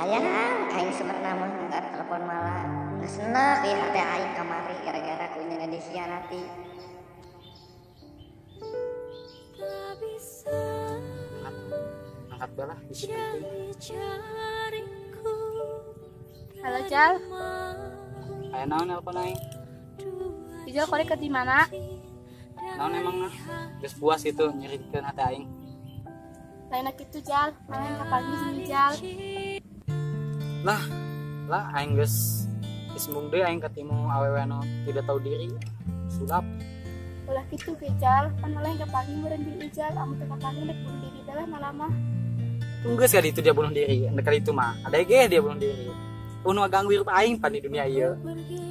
Sayang, aing sebenarnya mah nggak telepon malah ngesenak ya hati aing kamari gara-gara kunya dikhianati. Angkat balah di sini. Halo Jal. Ayo naon nelpon aing? Ijal korek ke di mana? Naon emang geus puas gitu nyerikeun hati aing. Lain kitu Jal, malah kapanggih sini Jal. Lah aing geus embung deui aing ketemu awewe anu tidak tahu diri. Sulap. Ulah kitu ge Jal, pan malah kapanggih meureun jeung Ijal, amun teu kapanggih rek bunuh diri teh lah malah mah. Tunggu sekali itu dia bunuh diri, ndek itu mah. Ada ge dia bunuh diri. Unu ganggu hirup aing pan di dunia ieu.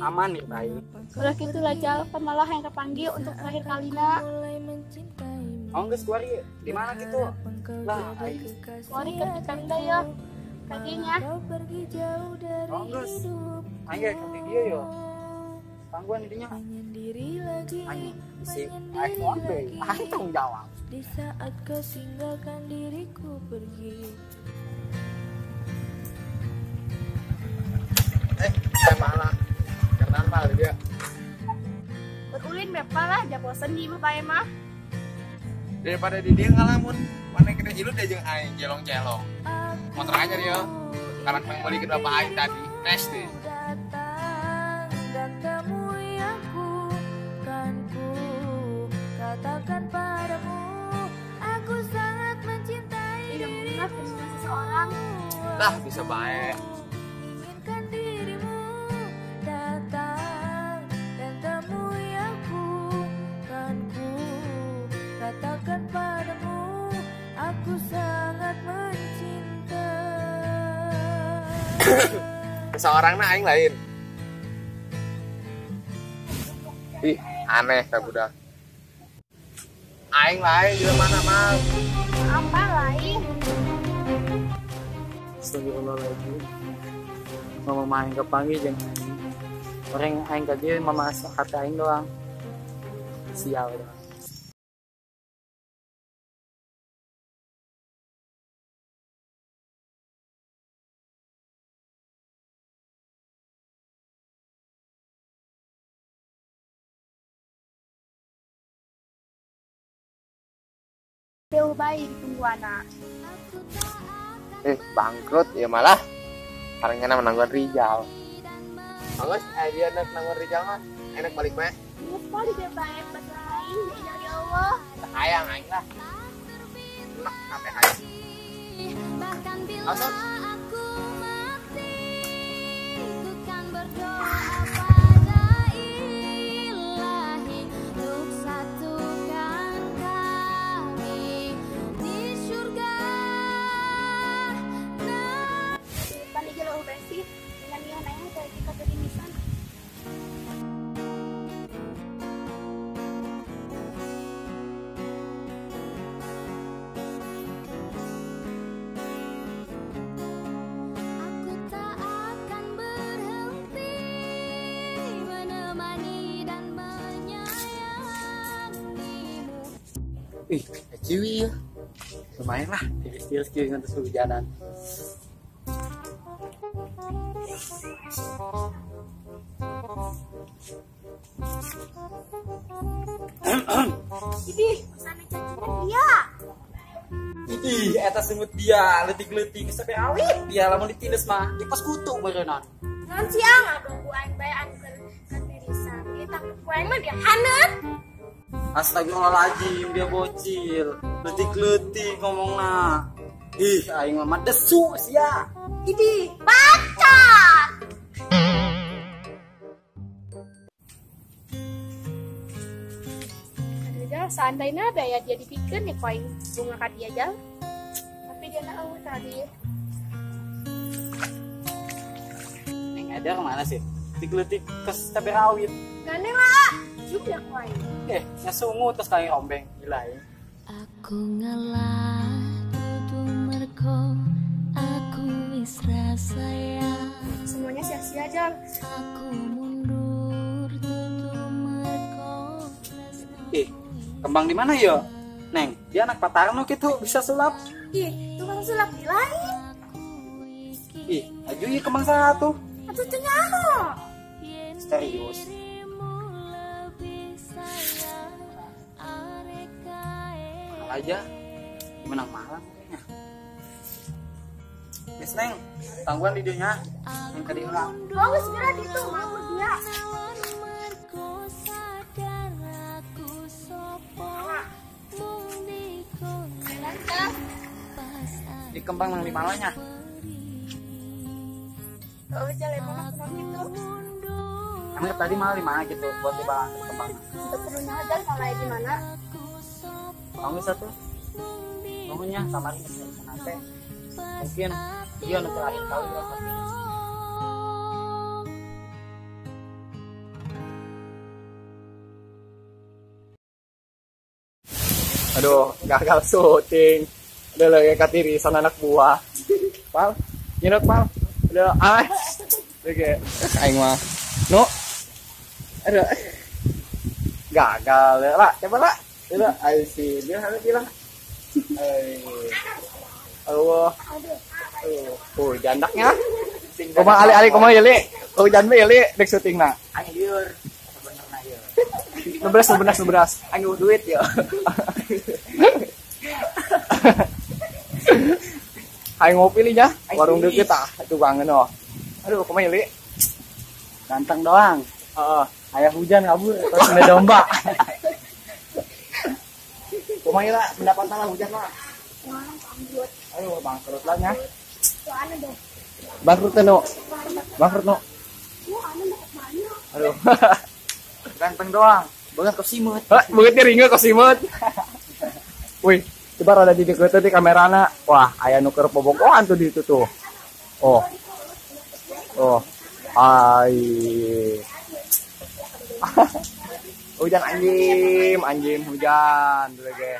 Aman hirup aing. Ulah kitu lah Jal, pan malah yang kapanggih untuk terakhir kalina. Oh geus kuari di mana kitu? Lah aing. Kuari keur di tenda ya. Kakinya. Oh geus. Aing ge ka dieu yo. Tangguan dinya. Aing si aing moal deui. Aing tanggung jawab. Di saat kau tinggalkan diriku pergi. Malah karena malah dia. Berulin bepa lah, jabosan di mah bae mah. Daripada di dia ngalamun, mana kena ilut dia jeung aing jelong-jelong. Motor aja dia. Karena pengen beli ke bapak aing tadi, tes deh. Datang dan temui aku, kan ku katakan padamu, aku sangat mencintai dirimu. Seseorang. Lah bisa baik. Inginkan dirimu datang dan temui aku, kan ku katakan padamu, aku sangat mencinta. Seorang na aing lain. Ih, aneh ka budak. Aing lain di mana mah? Apa lain? Astagfirullahaladzim. Mama main kepanggil jeung aing. Orang aing ka dieu mama hati aing doang. Sial doang. Jauh baik ditungguana. Bangkrut ya malah. Karena menangguan Rijal. Bagus, dia enak nangguan Rijal mah. Enak balik mah. Geus balik ya bae lain ya Allah. Hayang aing lah. Enak sampai hayang. Bahkan bila aku mati, ku kan berdoa pada Ilahi untuk satukan kami di surga. Bersih dengan nian aing teh kita gerimisan. Aku tak akan berhenti menemani dan menyayangimu. Ih, ciwi ya. Lumayan lah, tiris-tiris kieu ngantos hujanan. Idih, sana cacingan dia. Idih, eta semut dia, leutik-leutik sampai awit dia lamun ditindes mah, di pas kutu meureunnan. Naon siang ngaganggu aing bae anu keur katirisan. Ieu tangkep ku aing mah dia haneut. Astagfirullahaladzim, dia bocil, leutik-leutik ngomongna. Ih, aing mah desu sia. Idih, bacot. Aduh Jal, seandainya biaya dia dipikeun ya ku aing bunga ka dia Jal. Tapi dia na eueuh tadi. Neng Eder mana sih? Leutik-leutik kes cabe rawit. Gandeng lah, cium ya ku aing. Nyasungut terus kayak rombeng, gila ya. Aku ngalah tutu merko, aku wis rasaya. Semuanya sia-sia Jal. Aku mundur Kembang di mana yo? Neng, dia anak Patarno gitu bisa sulap. Ih, tukang sulap di lain. Ih, aju ieu kembang satu. Atuh teu nyaho. Serius. Mahal aja. Menang mahal kayaknya. Wis Neng, tangguhan di dieu nya. Neng ka dieu lah. Oh, segera ditu mau dia. Di kembang nang di malanya. Oh, jalan mana kembang gitu. Emang tadi mahal di mana gitu buat di bawah kembang. Untuk perlunya aja malah di mana? Kamu satu. Bangunnya sama ini nanti. Mungkin dia nanti akhir tahun ya tapi. Aduh, gagal syuting. Udah lagi katirisan anak buah. Pal, nyerok pal. Udah, ah. Oke, aing mah. No. Aduh. Gagal ya, lah. Coba lah. Udah, ayo sih. Dia harus bilang. Allah. Oh, jandaknya. Kumaha ali-ali kumaha ya, Li? Hujan we ya, Li, dek syutingna. Aing lieur sebenarnya ieu. 11 11. Aing duit ya. Aing ngopi li nya, warung deukeut tah, tukang oh. Aduh, kumaha ya, Li? Ganteng doang. Heeh. Aya hujan kabur terus ada domba. Kumaha ya, lah pendapatna lah hujan lah. Aduh, bangkrut lah nya. Bangkrut no. Bangkrut no. Aduh. Ganteng doang. Banget kok simut. Hah, banget ringe kok simut. Wih, coba rada di deket di kamerana. Wah, aya nu keur bobogohan tuh di itu tuh. Oh. Oh. Ai. Hujan anjing, anjing hujan dulu ge.